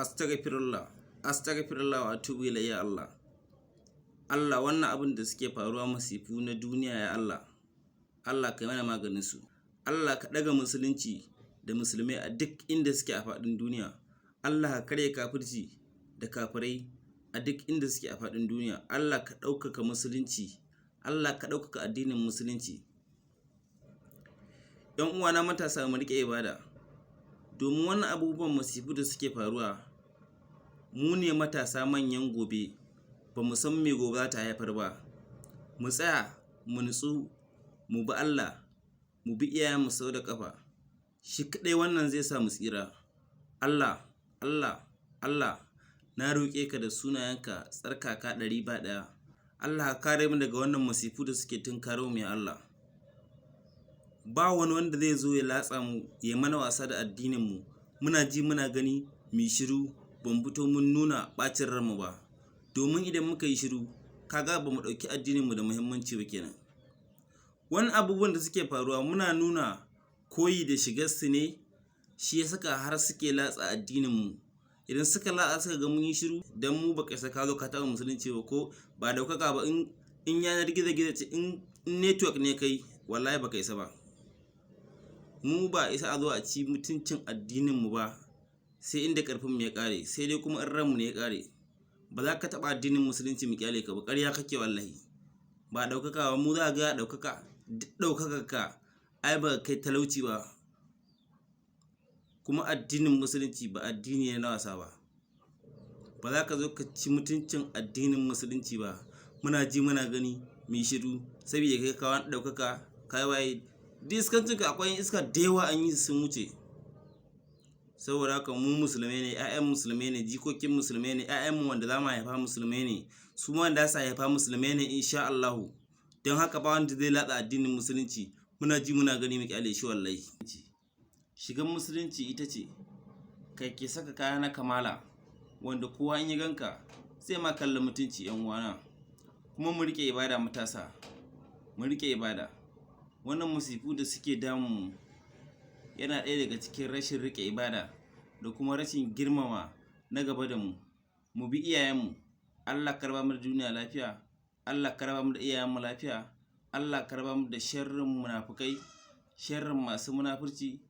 Astaghfirullah, astaghfirullah wa atubu ilayhi. Ya Allah, Allah, wannan abin da suke faruwa, masifu na duniya, ya Allah, Allah ka mana maganin su. Allah ka ɗaga musulunci da musulmai a duk inda suke a faɗin duniya. Allah ka karya kafirci da kafirai a duk inda suke a faɗin duniya. Allah ka ɗaukaka musulunci, Allah ka ɗaukaka addinin musulunci. ‘Yan uwana matasa, mu riƙe ibada, domin wannan abubuwan masifu da suke faruwa, mu ne matasa manyan gobe, ba mu san me gobe za ta haifar ba. Mu tsaya, mu nutsu, mu bi Allah, mu bi iyayenmu sau da ƙafa. Shi kaɗai wannan zai sa mu tsira. Allah, Allah, Allah, na roƙe ka da sunayenka tsarkaka ɗari ba ɗaya. Allah ka kare mu daga wannan masifu da suke tunkaro mu. Ya Allah, ba wani wanda zai zo ya latsa mu, ya mana wasa da addinin mu, muna ji muna gani, mu shiru, ban fito mun nuna ɓacin ranmu ba, domin idan muka yi shiru, kaga ba mu ɗauki addinin mu da muhimmanci ba kenan. Wani abubuwan da suke faruwa, muna nuna koyi da shigar su ne, shi ya saka har suke latsa addinin mu. Idan suka latsa, suka ga mun yi shiru, dan mu baka isa ka zo ka taɓa musulunci ba, ko ba daukaka ba, in yanar gizo gizo ce, in network ne kai, wallahi baka isa ba. Mu ba isa a zo a ci mutuncin addinin mu ba, sai inda karfin mu ya kare, sai dai kuma in ranmu ne ya kare. Ba za ka taɓa addinin musulunci mu kyale ka ba, ƙarya kake wallahi. Ba ɗaukaka ba, mu za ga ɗaukaka, duk ɗaukaka ka ai ba kai talauci ba. Kuma addinin musulunci ba addini ne na wasa ba. Ba za ka zo ka ci mutuncin addinin musulunci ba, muna ji muna gani, mu shiru saboda kai ka wani ɗaukaka, kai waye? Duk iskancin ka, akwai iska da yawa an yi sun wuce. Saboda haka mu musulmai ne, 'ya'yan musulmai ne, jikokin musulmai ne, 'ya'yanmu wanda za mu haifa musulmai ne, su ma wanda za su haifa musulmai ne, insha Allahu. Don haka ba wanda zai latsa addinin musulunci, muna ji muna gani, mu kyale shi wallahi. Shigan musulunci ita ce kai ke saka kaya na kamala, wanda kowa in ya ganka zai ma kallon mutunci. 'Yan uwana, kuma mu rike ibada. Matasa, mu rike ibada. Wannan musifu da suke damu mu yana ɗaya daga cikin rashin rike ibada da kuma rashin girmama na gaba da mu. Mu bi iyayenmu. Allah ka raba mu da duniya lafiya. Allah ka raba mu da iyayenmu lafiya. Allah ka raba mu da sharrin munafukai, sharrin masu munafurci.